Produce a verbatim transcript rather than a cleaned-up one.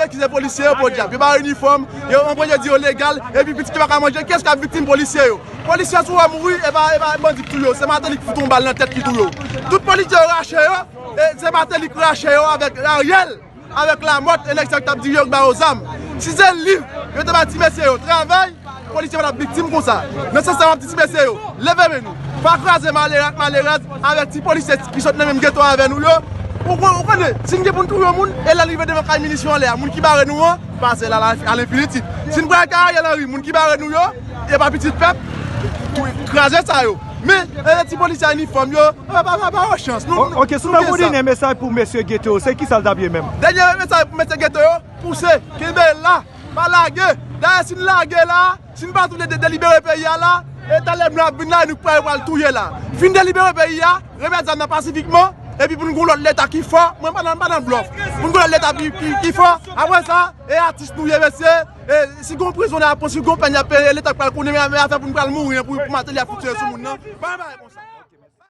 Ki se polisye yo, podyab. Yo pa inifòm, yo anplwaye di yo legal, epi pitit yo pa ka manje. Kiyès k ap viktim? Polisye yo. Polisye sou wè mouri, e pa, e pa bandi ki touye yo. Se Martelly ki fout yon bal nan tèt ki touye yo. Tout polisye yo rache yo, e se Martelly ki rache yo avèk Ariel, avèk Lamothe, e nèg sa yo ki t ap dirije yo ki ba yo zam. Si se liv, yo te ba ti mesye yo travay, polisye pa t ap viktim konsa. Nan sans sa, m ap di ti mesye yo, leve men nou. Pa kraze malere ak malerèz avèk ti polisye ki sot nan menm geto avè nou yo. Ou, ou, ou konnen, si n gen pou n touye yon moun, e lè l rive devan kay minisyon anlè a, moun ki bare nou an, pase l a, a lenfinitif. Si n pral kay Ariel Henry, moun ki bare nou yo, e pa pitit pèp, tou, kraze sa yo. Men, e, ti polisye a inifòm yo, pa, pa, pa, pa yo chans. Nou, o-, ok, si w ta pou dènye mesaj pou mesye geto yo, se ki sa l t ap ye menm? Dènye mesaj pou mesye geto yo, pouse, kenbe la, pa lage. Dayè, si n lage la, si n pa tou de-, delibere peyi a la, e talè blan ap vin la, e nou pral, pral touye la. Fin delibere peyi a, remèt zam nan pasifikman, epi pou n gen yon lòt leta ki fò, mwen pa nan, pa nan blòf. Pou n gen yon lòt leta ki, ki, ki fò, apre sa, e atis nou ye, mesye, e si gen yon prizon n ap pran, si gen yon pèn n ap peye, leta pral konnen, men, men afè pou n pral mouri, pou, pou Martelly ap fout tire sou moun nan. Pa, pa,